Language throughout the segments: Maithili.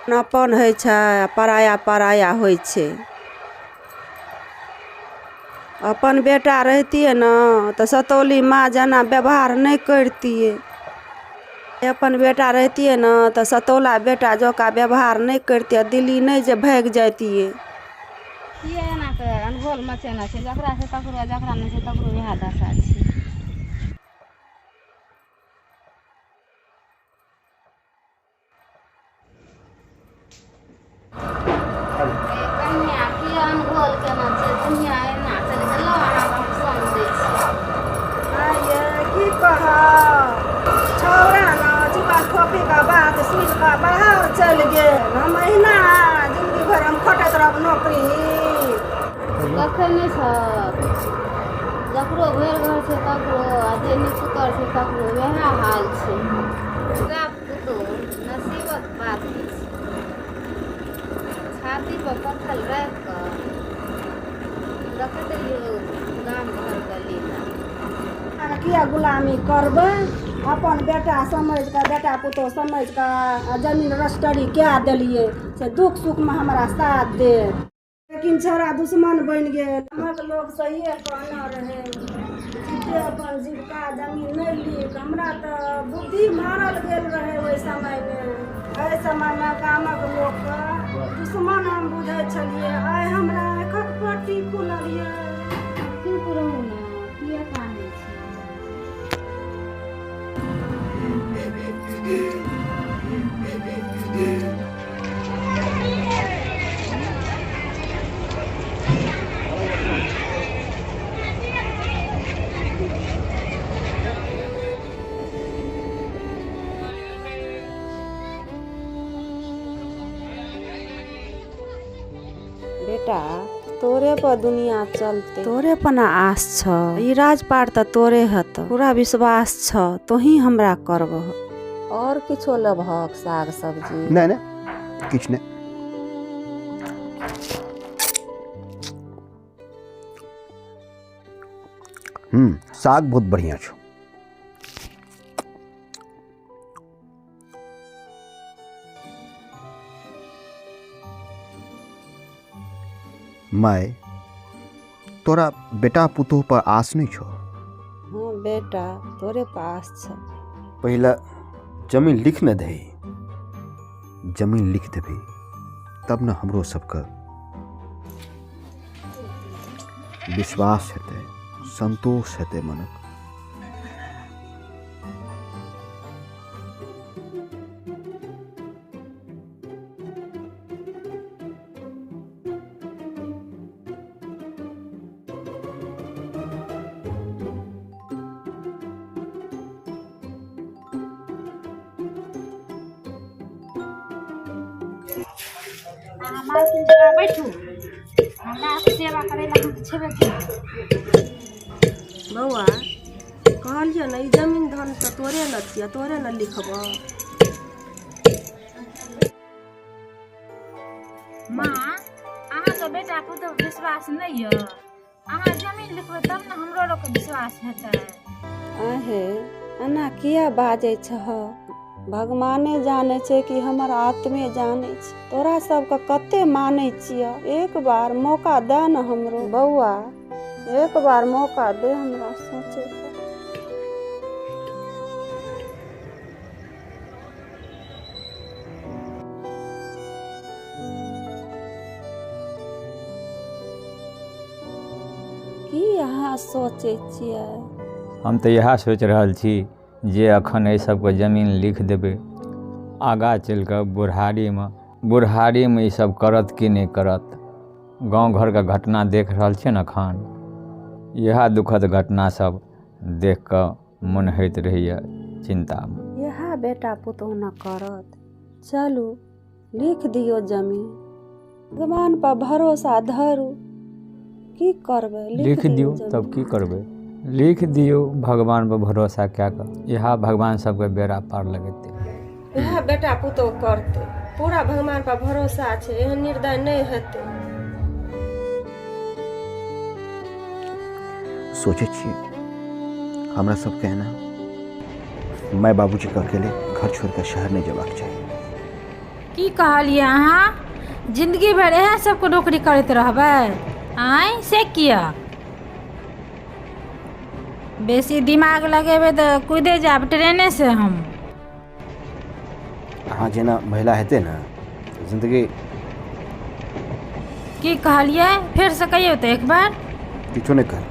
अपन होइ छै आ पराया पराया होइ छै। अपन बेटा रहितियै ने तऽ सतौली माँ जेना व्यवहार नहि करितियै। अपन बेटा रहितियै ने तऽ सतौला बेटा जकाँ व्यवहार नहि करितियै, दिल्ली नहि जे भागि जैतियै। किए एना कऽ अनघोल मचेने छै? जकरा छै तकरो, जकरा नहि छै तकरो इएह दशा छै। कन्या किए अनघोल केने छै? दुनिया एना चलै छै। लऽ, अहाँके हम संग दै छी। की कहब, छौड़ा ने चुपा फोफीके बात सुनि कऽ बाहर चलि गेल। हम अहिना जिन्दगी भरि हम खटैत रहब नौकरी। देखै नहि छहक, जकरो भरि घर छै तकरो, आ जे निपुतर छै तकरो वएह हाल छै। बेटा पुतोहु नसीबक बात होइ छै। छातीपर पत्थर राखि कऽ देखैत रहियौ गाम घरके लीला। किया गुलामी करबै? अपन बेटा समझि कऽ, बेटा पुतोहु समझि कऽ जमीन रजिस्ट्री कए देलियै से दुःख सुखमे हमरा साथ देत, लेकिन छौड़ा दुश्मन बनि गेल। गामक लोक सहिए कहने रहै जीते अपन जीविका, जमीन नहि लिख। हमरा तऽ बुद्धि मारल गेल रहै ओहि समयमे। एहि समयमे गामक लोकके दुश्मन हम बुझै छलियै, आइ हमरा आँखिक पट्टी खुलल यऽ। चुप रहू ने, किए कानै छी? बेटा, तोरे पर दुनिया चलते, तोरे पर ना आस छ। ई राजपाट तऽ तोरे हेतौ, पूरा विश्वास छ तोही हमरा करबह। और किछो लेबहक साग सब्जी? नहि नहि, किछु नहि। साग बहुत बढ़िया छौ। माय, तोरा बेटा पुतोह पर आस नहि छौ? हाँ बेटा, तोरे पर आस छ। पहिले जमीन लिख ने दही। जमीन लिख देबही तब ने हमरो सबके विश्वास हेतै, संतोष हेतै मनक। अहाँ मालकिन जगह बैठू, हमरा सेवा करै लए अहाँके छेबे करै। बौआ, कहलियै ने, ई जमीन धन तऽ तोरे ने छियै, तोरे ने लिखबह। माँ, अहाँके बेटा पुतोह विश्वास नहि यऽ? अहाँ जमीन लिखबै तब ने हमरो लोकके विश्वास हेतै। आहे, एना किया बाजै छह? भगवाने जानै छै कि हमर आत्मे जानै छै, तोरा सबके कते मानै छियह। एक बार मौका दे ने हमरो बौआ, एक बार मौका दे हमरा सोचैके। की अहाँ सोचै छियै? हम तऽ इएह सोचि रहल छी जे एखन एहि सबके जमीन लिख देबै, आगाँ चलि कऽ बुढ़ारीमे ई सब करत कि नहि करत। गाँव घरके घटना देख रहल छियै ने एखन, इएह दुखद घटना सब देख कऽ मन होइत रहैए चिन्तामे। इएह बेटा पुतोहु ने करत। चलू, लिख दियौ जमीन, भगवान पर भरोसा धरू। की करबै? लिख दियौ तब की करबै? लिख दियौ, भगवान पर भरोसा कए कऽ इएह भगवान सबके बेड़ा पार लगेतै। इएह बेटा पुतोहु करतै, पूरा भगवान पर भरोसा छै, एहन निर्दय नहि हेतै। सोचै छियै हमरा सबके एना माय बाबूजीके अकेले घर छोड़िकऽ शहर नहि जेबाक चाही। की कहलियै अहाँ? जिन्दगी भरि इएह सबके नौकरी करैत रहबै? आँय, से किया? बेसी दिमाग लगेबै तऽ कूदे जायब ट्रेनेसँ हम। अहाँ जेना महिला हेतै ने जिन्दगी। की कहलियै? फेरसँ कहियौ तऽ एक बार। किछो नहि कहल।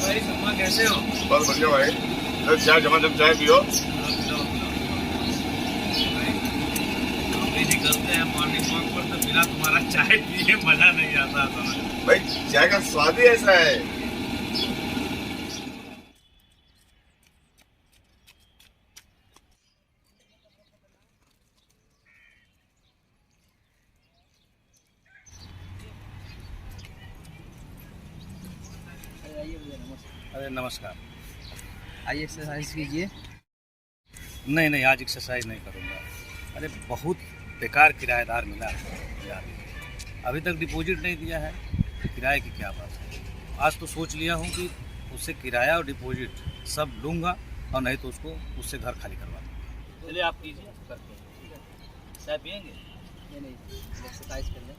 भाई शर्मा कैसे हो? बस बढ़िया भाई, चाय जमा चाय पियो। हम भी निकलते हैं मॉर्निंग वॉक पर तो बिना तुम्हारा चाय पिए मजा नहीं आता था। भाई चाय का स्वाद ही ऐसा है। अरे नमस्कार। आइए एक्सरसाइज कीजिए। नहीं नहीं, आज एक्सरसाइज नहीं करूँगा। अरे बहुत बेकार किराएदार मिला है यार, अभी तक डिपॉजिट नहीं दिया है तो किराए की क्या बात है। आज तो सोच लिया हूँ कि उससे किराया और डिपॉजिट सब लूँगा और नहीं तो उसको उससे घर खाली करवा दूँगा। चलिए आप कीजिए, करते हैं। ठीक है, चाय पियेंगे? नहीं नहीं, एक्सरसाइज कर लें।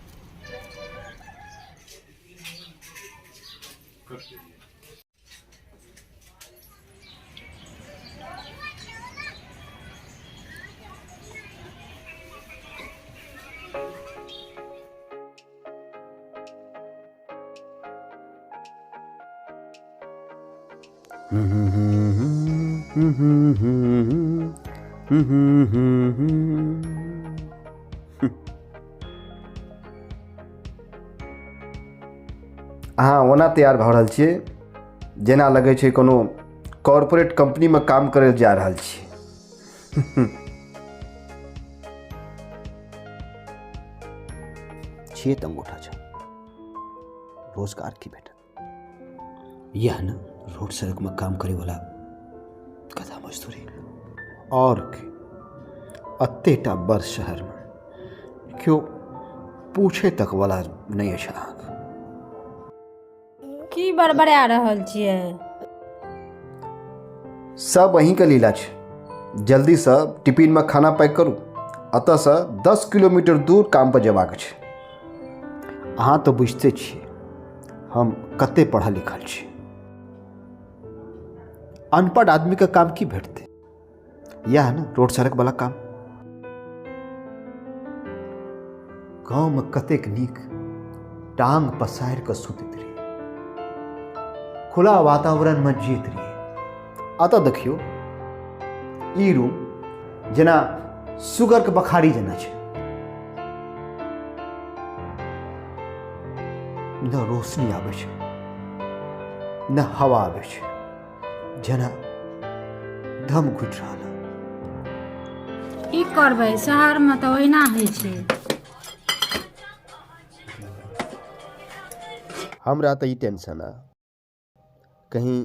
अहाँ ओना तैयार भऽ रहल छियै जेना लगै छै कोनो कॉरपोरेट कम्पनीमे काम करै लए जा रहल छी। छियै तऽ अंगूठा छाप, रोजगार की भेटत? यह ने रोड सड़कमे काम करैवला गधा मजदूरी। आओर की, एतेटा बड़ शहरमे केओ पूछे तक वाला नहि अछि अहाँके। की बड़बड़ा रहल छियै? सब अहीँके लीला छै। जल्दीसँ टिफिनमे खाना पैक करू, एतऽसँ 10 किलोमीटर दूर काम पर जेबाक छै। अहाँ तऽ बुझिते छियै हम कते पढ़ल लिखल छी। अनपढ़ आदमीके काम की भेटतै? इएह ने रोड सड़कवला काम। गाँवमे कतेक नीक टांग पसारि कऽ सुतैत रहियै, खुला वातावरणमे जियैत रहियै। एतऽ देखियौ ई रूम जेना सुगरके बखारी जेना छै, न रोशनी आबै छै न हवा आबै छै, जेना दम घुटि रहल। की करबै, शहरमे तऽ ओहिना होइ छै। हमरा तऽ ई टेंशन है कहीं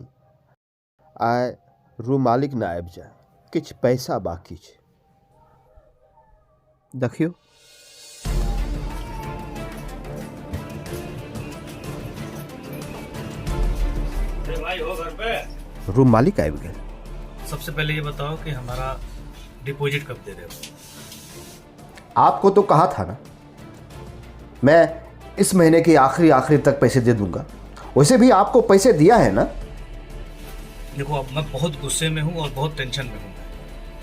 आइ रूम मालिक न आबि जाय, किछु पैसा बाकी छै। देखियौ अरे भाई हो घर पे? रूम मालिक आबि गेल। सबसे पहले ये बताओ कि हमारा डिपॉजिट कब दे रहे हो? आपको तो कहा था ना मैं इस महीने के आखिरी आखिरी तक पैसे दे दूंगा। वैसे भी आपको पैसे दिया है ना। देखो अब मैं बहुत गुस्से में हूँ और बहुत टेंशन में हूँ।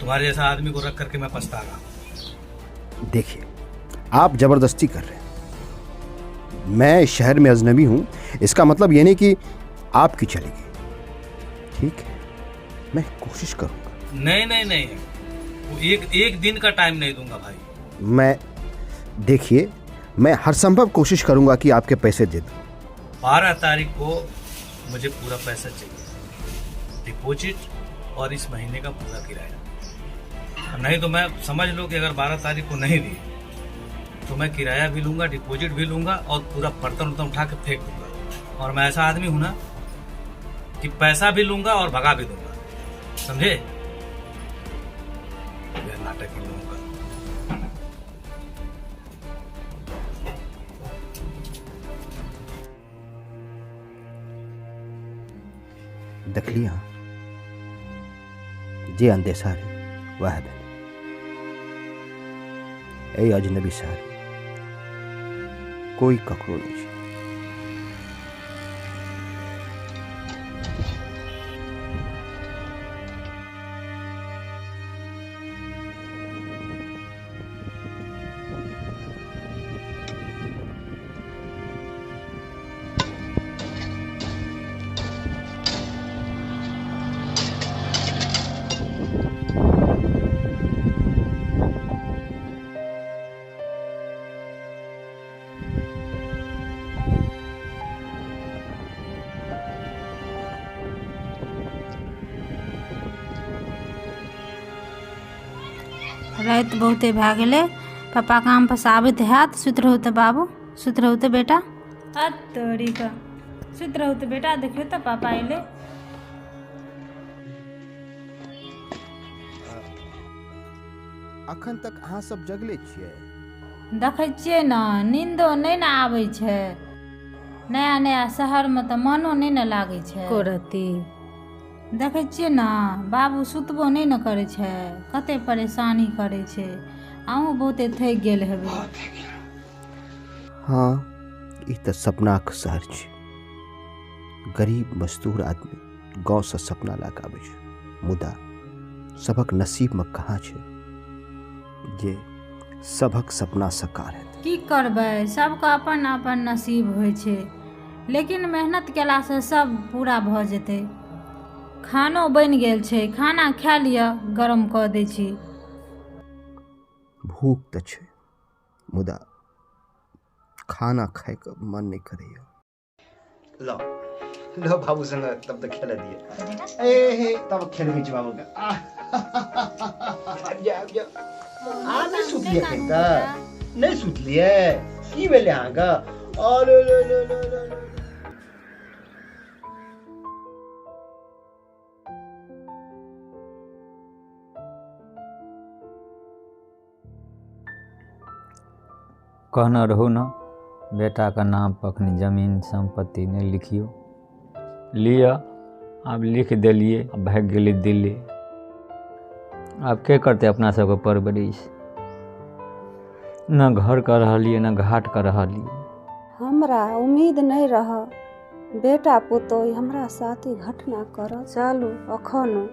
तुम्हारे जैसा आदमी को रख करके मैं पछता रहा हूँ। देखिए आप जबरदस्ती कर रहे हैं। मैं इस शहर में अजनबी हूँ, इसका मतलब ये नहीं कि आपकी चलेगी। ठीक है, मैं कोशिश करूँगा। नहीं नहीं नहीं, वो एक एक दिन का टाइम नहीं दूंगा भाई। मैं देखिए मैं हर संभव कोशिश करूंगा कि आपके पैसे दे दूं। 12 तारीख को मुझे पूरा पैसा चाहिए, डिपॉजिट और इस महीने का पूरा किराया। नहीं तो मैं समझ लो कि अगर 12 तारीख को नहीं दिए तो मैं किराया भी लूंगा, डिपॉजिट भी लूंगा और पूरा बर्तन उर्तन उठा के फेंक दूंगा। और मैं ऐसा आदमी हूं ना कि पैसा भी लूंगा और भगा भी दूंगा, समझे? यह नाटक इन लोगों का। देखलिए अहाँ जे अंदेशा रहे वएह भेलै। एहि अजनबी शहर कोई ककरो नहि छै। राति बहुते भए गेलै, पापा काम पर से आबैत हैत। सुति रहू तऽ बाबू, सुति रहू तऽ बेटा। आ तोरीके, सुति रहू तऽ बेटा, देखियौ तऽ पापा अयलै। अखन तक अहाँ सब जगले छियै? देखै छियै ने, नींदो नहि ने आबै छै। नया नया शहरमे तऽ मनो नहि ने लागै छै एको रत्ती। देखै छियै ने, बाबू सुतबो नहि ने करै छै, कते परेशानी करै छै। अहूँ बहुते थकि गेल हेबै। हँ, ई तऽ सपनाक शहर छै। गरीब मजदूर आदमी गाँवसँ सपना लऽ कऽ आबै छै, मुदा सभक नसीबमे कहाँ छै जे सभक सपना साकार हेतै। की करबै, सबके अपन अपन नसीब होइ छै, लेकिन मेहनत केलासँ सब पूरा भऽ जेतै। खानो बनि गेल छै, खाना खा लिअ, गरम कऽ दै छी। भूख तऽ छै, मुदा खाना खायके मन नहि करैया। लो लो बाबू संग तब तऽ खेल दिए। ए हे, तब खेलबै छी बाबू के। आबि जाउ, आबि जाउ। अहाँ नहि सुतलियै एखन तक? नहि सुतलियै? की भेलै अहाँके? अरे लो लो लो लो लो। कहने रहू ने बेटाके नाम पर अखनी जमीन सम्पत्ति नहि लिखियौ। लिअ, आब लिख देलियै, भागि गेलै दिल्ली। आब के करतै अपना सबके परवरिश? न घर कऽ रहलियै, न घाट कऽ रहलियै। हमरा उम्मीद नहि रह बेटा पुतोह हमरा साथ ई घटना करत। चलू, अखनो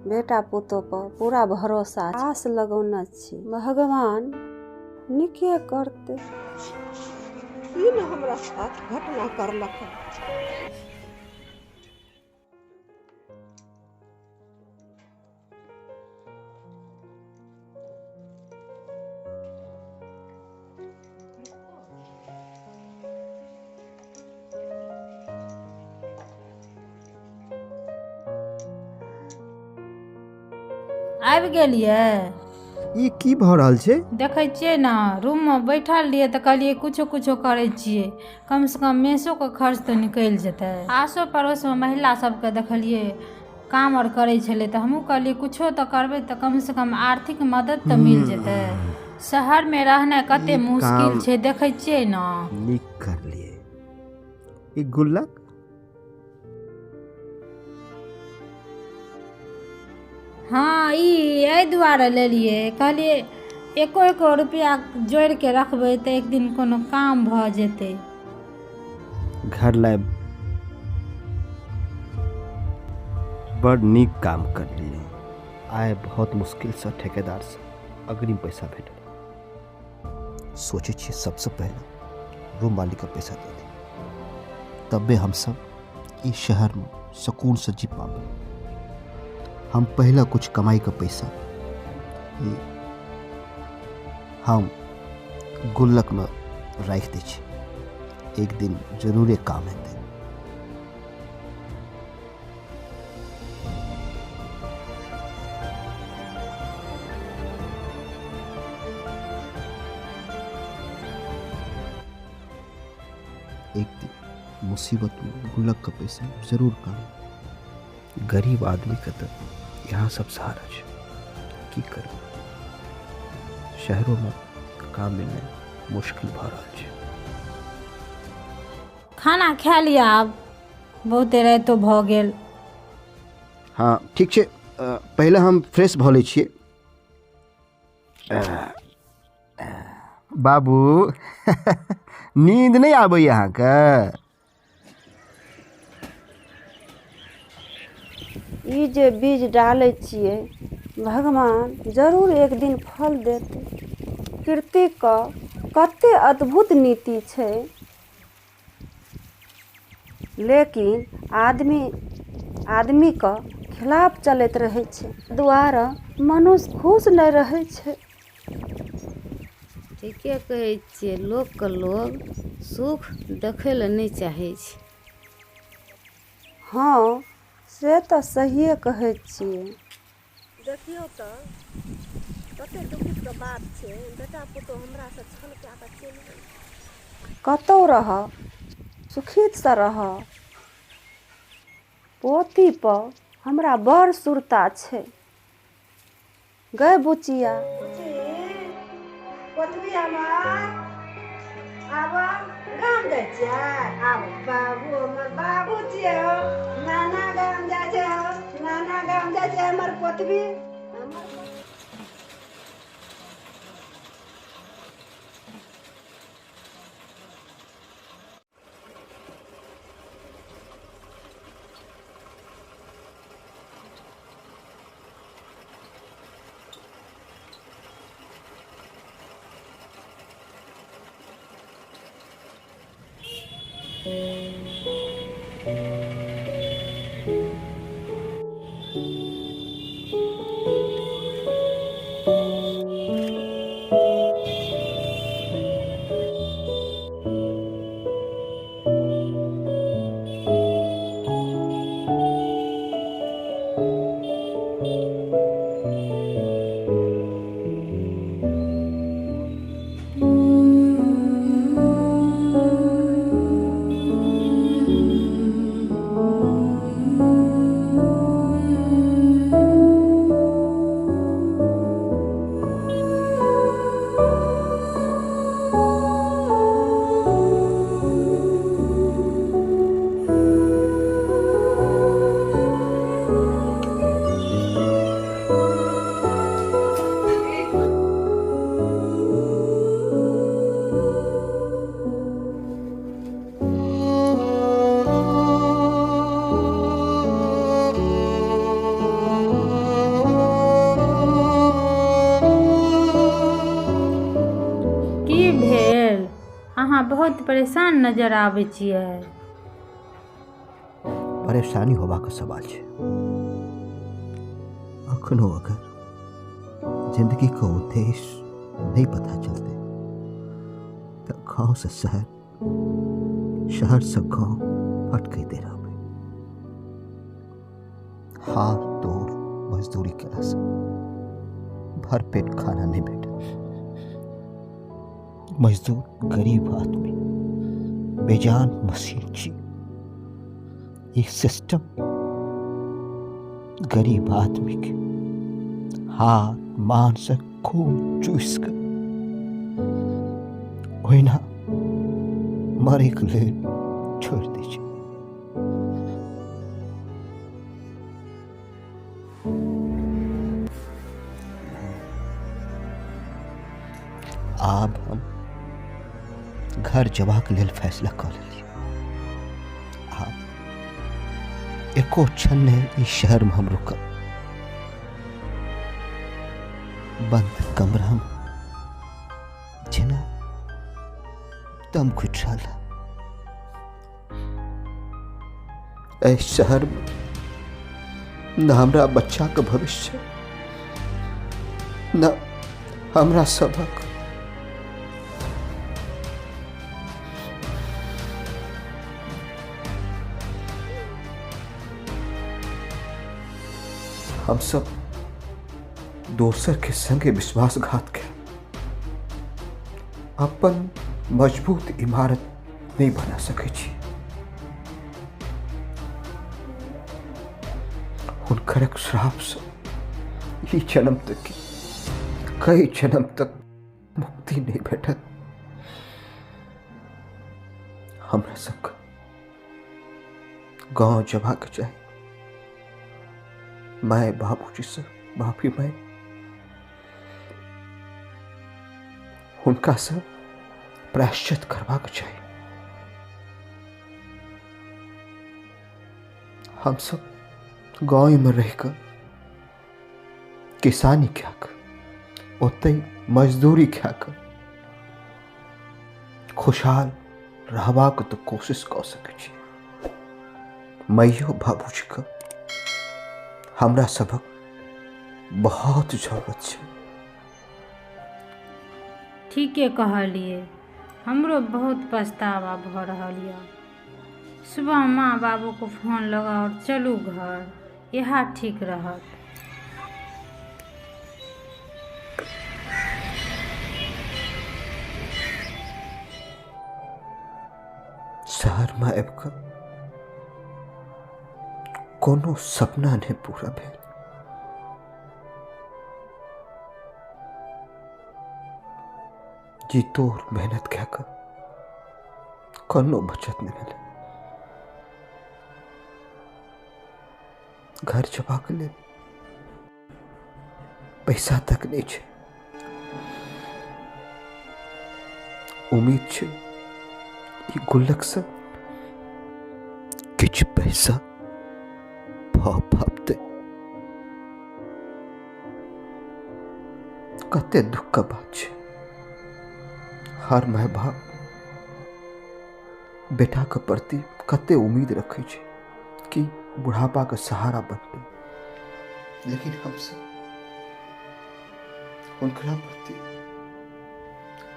बेटा पुतोह पर पूरा भरोसा, आस लगौने छी, भगवान नीके करतै। ई ने हमरा साथ घटना करलक। आबि गेलियै? ई की भऽ रहल छै? देखै छियै ने, रूममे बैठल रहियै तऽ कहलियै कुछो कुछो करै छियै, कमसँ कम मेसोके खर्च तऽ निकलि जेतै। आसो पड़ोसमे महिला सबके देखलियै काम आर करै छलै, तऽ हमहूँ कहलियै कुछो तऽ करबै तऽ कमसँ कम आर्थिक मदद तऽ मिल जेतै। शहरमे रहनाइ कते ई मुश्किल काम छै, देखै छियै ने। नीक करलियै। ई गुल्लक हँ, ई एहि दुआरे लेलियै, कहलियै एको एको रुपैआ जोड़िके रखबै तऽ एक दिन कोनो काम भऽ जेतै। घर लायब बड़ नीक काम करलियै। आइ बहुत मुश्किलसँ ठेकेदारसँ अग्रिम पैसा भेटल। सोचै छियै सबसँ पहिले रूम मालिकके पैसा दऽ दी, तबे हमसब ई शहरमे सुकूनसँ जी पाबै। हम पहला कुछ कमाई का पैसा ई हम गुल्लक में राखि दै छी, एक दिन जरूरे काम हेतै। एक दिन मुसीबत में गुल्लक का पैसा जरूर काम। गरीब आदमी के तो यहाँ सब सहारा छै, की करब, शहरों में काम मिलना मुश्किल भऽ रहल छै। खाना खा लिअ, आब बहुते रातिो भऽ गेल। हाँ ठीक छै, पहिले हम फ्रेश भऽ लै छियै। बाबू नींद नहि आबैए अहाँके? ई जे बीज डालै छियै, भगवान जरूर एक दिन फल देतै। प्रकृतिके कते अद्भुत नीति छै, लेकिन आदमी आदमीके खिलाफ चलैत रहै छै, दुआरे मनुष्य खुश नहि रहै छै। ठीके कहै छियै, लोकके लोग सुख देखै लए नहि चाहै छै। हँ, से तऽ सहिए कहै छियै। देखियौ तऽ कते दुखके बात छै, बेटा पुतोहु हमरासँ छल कए कऽ चलि गेल। कतहु रहऽ, सुखीसँ रहऽ। पोतीपर हमरा बड़ सुरता छै। गै बुचिया। बुची, पोतबी हमर, आब गाम जाइ छियै? आब बाबू हमर बाबू छियै हौ, नाना गाम जाइ छै हौ, नाना गाम जाइ छै हमर पोतबी। हमर की भेल? अहाँ बहुत परेशान नजर आबै छियै। परेशानी होबाक सवाल छै, अखनो अगर जिंदगी के उद्देश्य नहीं पता चलते तो गांव से शहर, शहर से गांव भटकते रहबै। हाथ तोड़ मजदूरी केला से भर पेट खाना नहीं भेटत। मजदूर गरीब आदमी बेजान मशीन छी। ई सिस्टम गरीब आदमी के हाथ मान से खून चूस के ओहिना मरैके लेल छोड़ि दै छै। आब हम घर जबाक लेल फैसला कऽ लेलियै। आब एको क्षण नहि ई शहरमे हम रुकब। बंद कमरामे जेना दम घुटि रहल है। एहि शहरमे न हमरा बच्चाके भविष्य, न हमरा सभक। हम सब दोसर के संगे विश्वासघात के अपन मजबूत इमारत नहीं बना सकै छी। हुनकर श्राप से ई जन्म तक की कई जन्म तक मुक्ति नहीं भेटत। हमरा सबके गांव जबाक चाही, माय बाबूजी से माफी मांग हुनका से प्रायश्चित करबाक चाही। हम सब गाँव में रहिकऽ किसानी कए कऽ ओतहि मजदूरी कए कऽ खुशहाल रहबाक तऽ कोशिश कऽ सकै छी। माइयो बाबूजीके हमरा सभक बहुत जरूरत छै। ठीके कहलिए, हमरो बहुत पछतावा भऽ रहल यऽ। सुबह माँ बाबूके फोन लगाउ और चलू घर, इएह ठीक रहत। शहरमे आबि कऽ कोनो सपना नहि पूरा भेल। जी तोड़ मेहनत कए कऽ कोनो बचत नहि भेलै। घर जबाक लेल पैसा तक नहि छै। उम्मीद छै ई गुल्लक से किछु पैसा भऽ पाबतै। कते दुख के बात छै, हर my बाप बेटा के प्रति कते उम्मीद रखै छै कि बुढ़ापा के सहारा बनतै, लेकिन हमसब हुनकरा प्रति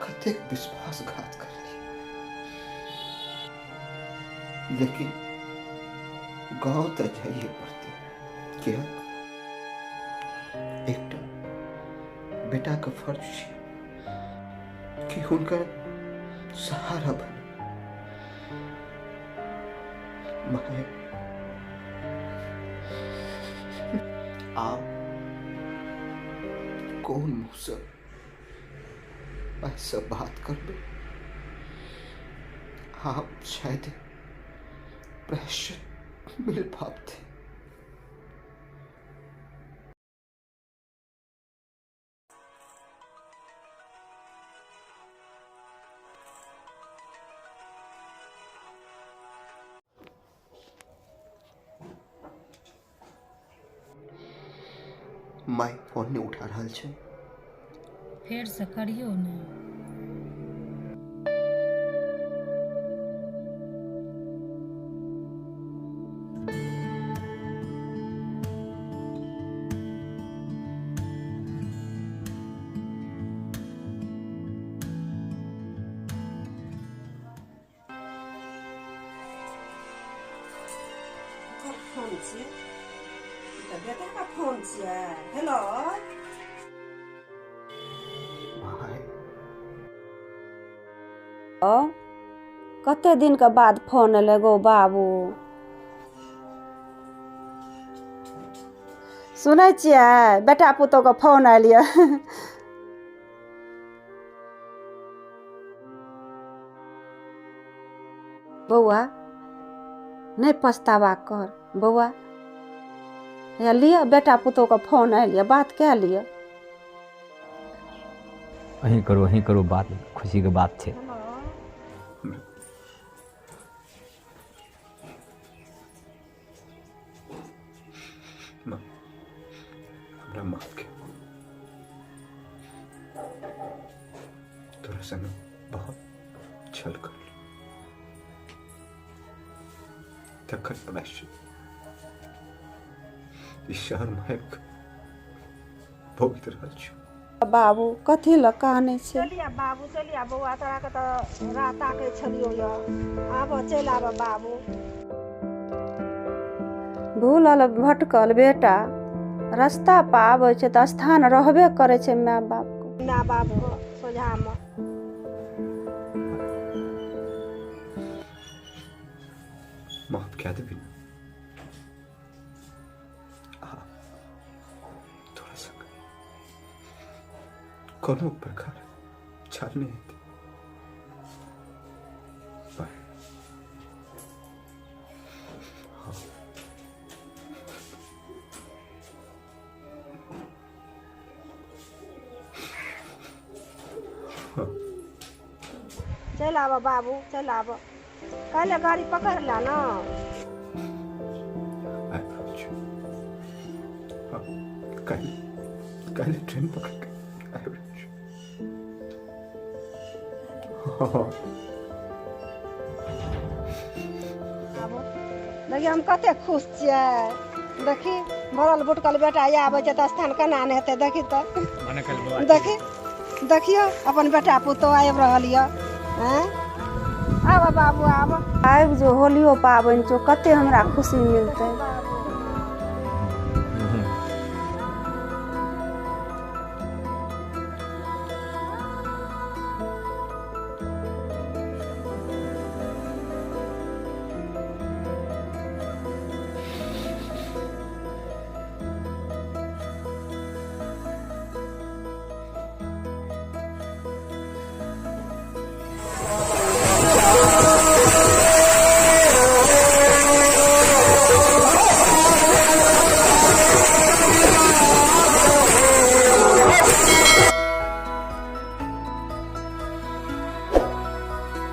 कतेक विश्वासघात करलियै। लेकिन गाँव तऽ जाइए पड़तै, किया एकटा बेटाके फर्ज छै कि हुनकर सहारा बने। माय आब कोन मुँहसँ मायसँ बात करबै? आब शायद प्रायश्चित मिल पाबतै। My phone नहि उठा रहल छै। फेरसँ करियौ ने। फोन छियै तऽ बेटाके फोन छियै। हेलो कते दिनके बाद फोन एलै गो बाबू? सुनै छियै बेटा पुतोहके फोन आयल यऽ। बौआ नहि पछतावा कर बौआ, या लिअ बेटा पुतोहके फोन आयल यऽ, बात कए लिअ। अहीं करू बात, खुशीके बात छै। हमरा माफ कर, तोरा संग बहुत छल कर तखन प्रायश्चित ई शहरमे आबि कऽ भोगि रहल छी। बाबू कथी लए कानै छै? चलिया बाबू चलिया बौआ, तोरा के तऽ राह ताकै छलियौ यऽ, आबऽ चलि आबऽ बाबू। भूलल भटकल बेटा रास्ता पर आबै छै तऽ स्थान रहबे करै छै माय बापके। माय बापके सोझामे। माफ कए देबही ने। आ तोरा संग कोनो प्रकार छल नहि हेतै। बाय। हाँ। हाँ। चलि आबऽ बाबू, चलि आबऽ। काल्हि गाड़ी पकड़ि ले ने। आबि रहल छी। हाँ, काल्हि काल्हि ट्रेन पकड़ि कऽ आबि रहल छी। हाँ। आबो देखी हम कते खुश छियै। देखी भरल बुटकल बेटा आबै छै तऽ स्थान केना नहि हेतै। देखी तऽ, देखी, देखियौ अपन बेटा पुतोह आबि रहल यऽ। आँय, आबऽ बाबू, आबऽ। आबि जो, होलियो पाबनि छौ, कते हमरा खुशी मिलतै।